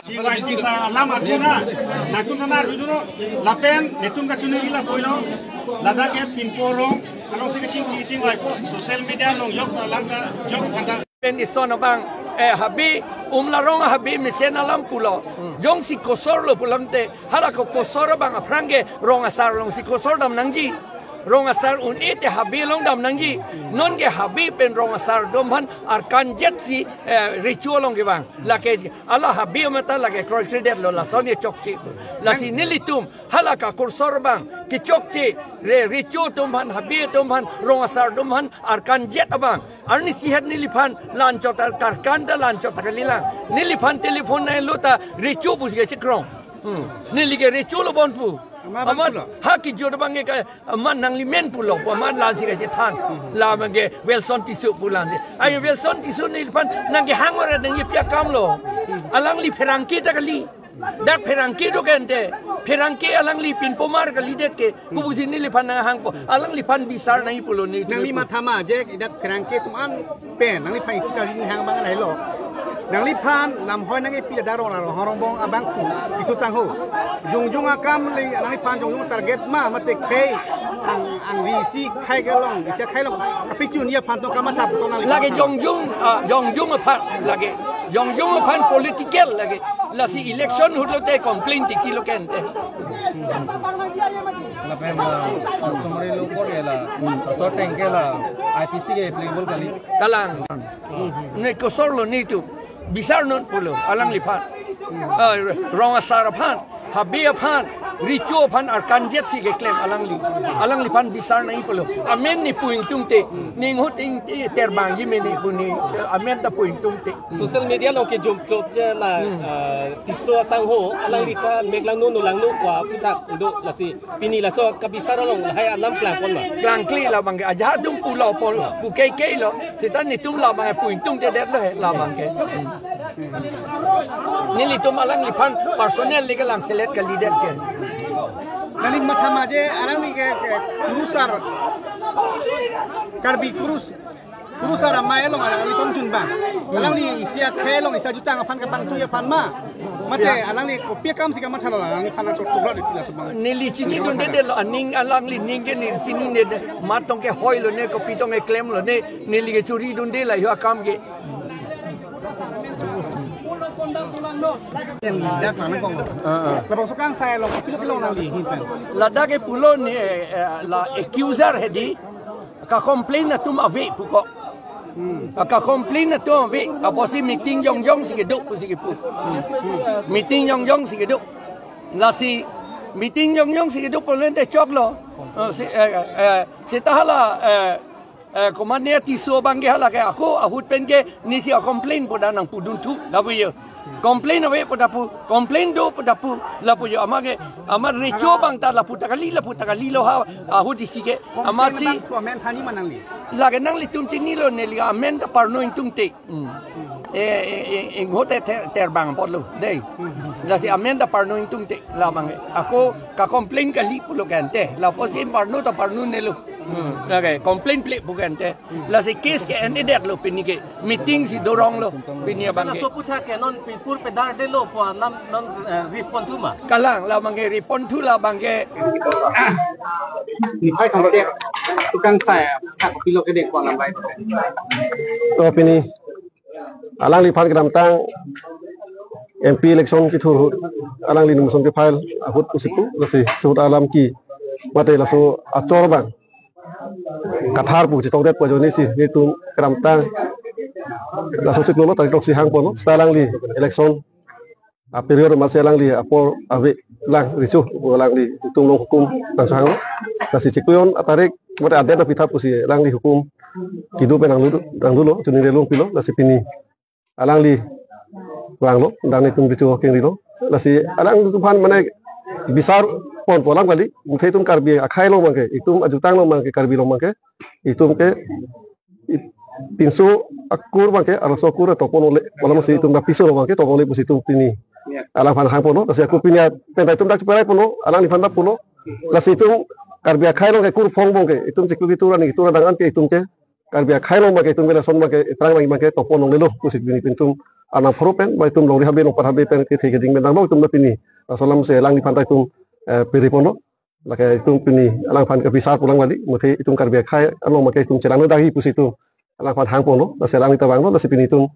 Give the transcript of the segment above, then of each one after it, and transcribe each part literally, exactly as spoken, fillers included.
G Y C sa alam arjuna, naikun nana arjuna, lapen netum kachunai ila koilo, ladak ke pinpo rong, alongsi kachingki chingvaipo, social media along yok alam kejok kanta. Pen ison abang, eh, Habe, umlarong Habe mesen alam pulo. Jongsi kosor lo pulote, hala ko kosor abang aphrang ke rong asar alongsi kosor dam nangji. Rong asar un-e te Habe along dam nangji. Non ke Habe pen rong asar atum aphan arkan jet si, eh, recho along kevang. Lake hala Habe amat ta lake kroikredetlo, lason kechokche. Lasi nelitum hala ka kosor abang kechokche, re, recho atum aphan, Habe atum aphan, rong asar atum aphan arkan jet abang. Arnisi het neliphan la-anchot ta karkan ta la-anchot ta kalilang. Neliphan telephone nanglo ta recho pusi kachekrong. Hmm. Neli ke recho lo bon pu. Amat, amat pulo. Ha kejut abang ke ka, amat nangli men pulo pu, amat lansi kachethan. Hmm. La abang ke Welson Tisso pu lansi. Ai Welson Tisso neliphan nangkehang ora nangkepi akam lo. Hmm. Alangli pherangke ta kali. Dak pherangke do ke ante. Pherangke alangli pinpomar kalidet ke. Kubusi neliphan nanghangpo. Alangliphan bisar nangji pulo ne. Nangli mathama je dak pherangke atum an pen nangliphan isi kali hang abang lahelo. Nangliphan lamhoi nangkepi dak rong rong rong bong abang pu isu sangho. Jongjong akam le nangliphan jongjong target ma mate khei ang, ang isi khei kelong, isi khei long. Kapichun ya phan to kamatha to nangli. Lake jongjong, ah, jongjong aphan lake. Jongjong aphan political lake. Lasi election ahut lote complain titi lo ke ante. Lapen, ah, customary law kor ke la, asor ateng ke la, I P C ke applicable kali. Kalang. Ne kosor lo netum. Bisar non pulo, alangliphan. Ah, rong asar aphan, Habe aphan, recho aphan arkan jet si keklem alangli. Alangliphan bisar nangji pulo. Amen ne pu ingtungte, ne inghut ingte terbangji me ne pu ne, amen ta pu ingtungte. Social media along kejok jok je la, hmm, ah, Tisso asangho, alangli ta mek langno no langno kwa puthak do lasi. Pini laso kabisar along lahai alam klangpon ma? Klangkle labang ke ajahak atum pulo pon pu keikei lo. Seta netum labang ke pu ingtungtedetlo he labang ke. Hmm. Nelitum alangliphan personal le kelang selet kalidet ke. Nangli mathama je alangli ke, ke kurusar Karbi kurus Kurusar amei along alangli kongchun bang. Alangli isi akhei along isi ajutang aphan kapangtui aphan ma. Mate alangli kopi akamsi kamatha lo alangliphan achot tukra di tila subang. Neli chinidundedetlo aning alangli ning ke neli chinine mat tong ke hoilo ne kopi tong ke klemlo ne neli ke churidunde lahai akam ke. Yang lidak mana kong. Ah, ah. Labangso kangsai along pilo pilo nangli hintan. Ladak ke pulo ne, eh, eh, la accuser hedi. Ka-complain atum ave puko. Hmm. Ka-complain atum ave. Apotsi meeting jongjong si kedo pusi kepu. Hmm. Meeting jongjong si kedo. Lasi meeting jongjong si kedo pulote choklo. Eh, si, eh, eh, seta hala, eh, eh, komatne Tisso abang ke hala ke ako ahut pen ke nesi a-complain pu dak nangpudunthu lapu yo. Complain ave pu dak pu, complain do pu dak pu, lapu yo amat ke, amat recho abang ta lapu ta kali, lapu ta kali lo ha, ahut isi ke, amatsi. Complain abang ko amen thani ma nangli? Lake nanglitum chinilo neli amen ta parno ingtungte. Hmm. Eh, eh, eh, inghote ter, terbang apotlo, dei. Hmm. Lasi amen ta parno ingtungte, labang ke. Ako ka-complain kali pulo ke ante, la apotsi parno ta parnonelo. Hmm. Lake, complain ple pu ke ante. Lasi case ke endedetlo pini ke. Meeting si doronglo pini abang ke. Laso aputhak ke non pipur pedardetlo pu alam non, eh, reponthu ma? Kalang labang ke reponthu labang ke. Ni hai kang ke tukang saya tak pilo ke dek ko alam lain. To pini alangliphan kedamtang M P election kethur ahut alangli nomination ke-file ahut pusi pu, lasi ahut alam ke mate laso achor abang kathar pu chetongdet pu ajoine si netum kedamtang laso chiklo lo tarik throksi hangponlo, seta alangli election a-period amatsi alangli apor ave lang recho pu alangli netum along hukum nangchehanglo. Lasi chiklo jon atarik mate adet apitha pusi alangli hukum kedo pen nanglo, nanglo, chuning relong pilo, lasi pini alangli vanglo, dan itum bichu kengrilo. Lasi alangtum aphan mane bisar ponpo alam kali, muthe itum Karbi akhei along abangke, itum ajutang along abangke, Karbi along abangke, itum ke i-, pinso akur abangke, arloso akur topon ole, alam si itum lapiso along abangke topon ole pusi itum pini alangphan hangponlo, lasi ako pini pen ta itum dak cheparai ponlo, alangliphan ta pulo, lasi itum Karbi akhei along ke kur phong abangke, itum chiklo ketur ani ketur adang an ke itum ke Karbi akhei along abangke itum ke lason abangke, eprang abangke topon longlelo pusi pini pintum arnam pharo pen, ba itum longri habe longpat habe pen kethe keding pen damlo itum ta pini. Laso alam si alangliphan ta itum, eh, pere ponlo. Lake itum pini alangphan ke bisar pu alam kali, muthe itum Karbi akhei along abangke itum chelang dagi pusi itum alangphan hangponlo, lasi alangli ta vanglo, lasi pini itum,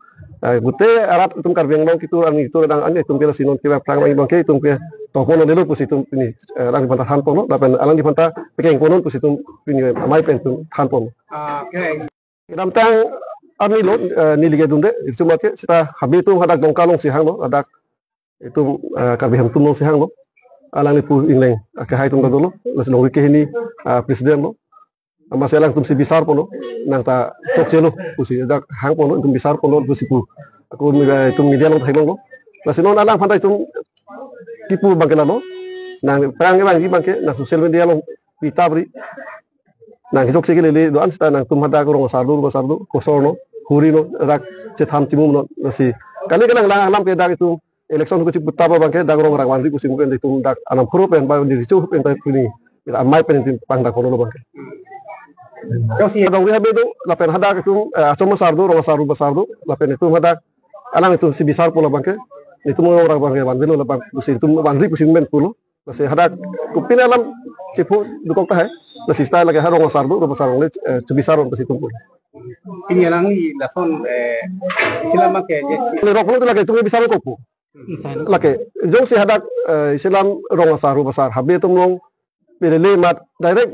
eh, gute arat itum Karbi Anglong ketur ani ketur adang an itum ke lasi non ke eprang abangke itum ke topon longlelo pusi itum pini, eh, alangliphan ta thanponlo, lapen alangliphan ta pekeng ponnon pusi itum pini amei pen itum thanponlo. Okay. Kedamtang arni lo, eh, neli kedunde, itum ake seta habe atum hadak Dongka along si hanglo, hadak itum, eh, Karbi Hemtum along si hanglo. Alangli pu ingleng akehai atum ta dolo, lasi longri kehini, ah, president lo. Amatsi alangtum si bisar ponlo, nang ta chokchelo pusi dak hangponlo, itum bisar ponlo pusi pu. Ako mi-, eh, itum media along thek longlo. Lasi non alangphan ta itum kipu abangke lalo, nang prang abangke abangke, nang social media along pi ta bri. Nang kechokche kelele do-an seta nangtum hadak rong asar do, rong asar do, kosor no, huri no, dak chetham chimum no, lasi. Kali kalang lang alam ke dak itum election ko chiputa abangke dak rong rang vanri pusi mungkin itum dak arnam pharo pen ba di richo pen ta pini. Amei pen itum pangdak ponlo abangke. Jongsi longri habe do, lapen hadak itum, eh, achom asar do, rong asar do, basar do, lapen itum hadak alang itum si bisar ponlo abangke. Itum rong rang abangke vanvelo labang pusi itum vanri pusi men pulo. Lasi hadak kopine alam chepho dokok tahai. Lasi seta lake ha rong asar do, rong asar along le, eh, chebisar on pusi itum pulo. Pini alangli lason, eh, isi alam abangke je si- Lake rok pulo tu lake itum bisar kokpo. Lake jongsi hadak, eh, isi alam rong asar, rong asar habe atum along pelele amat direct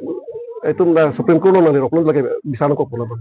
itum ta Supreme Court along nangle rok pulo lake bisar kokpo labang.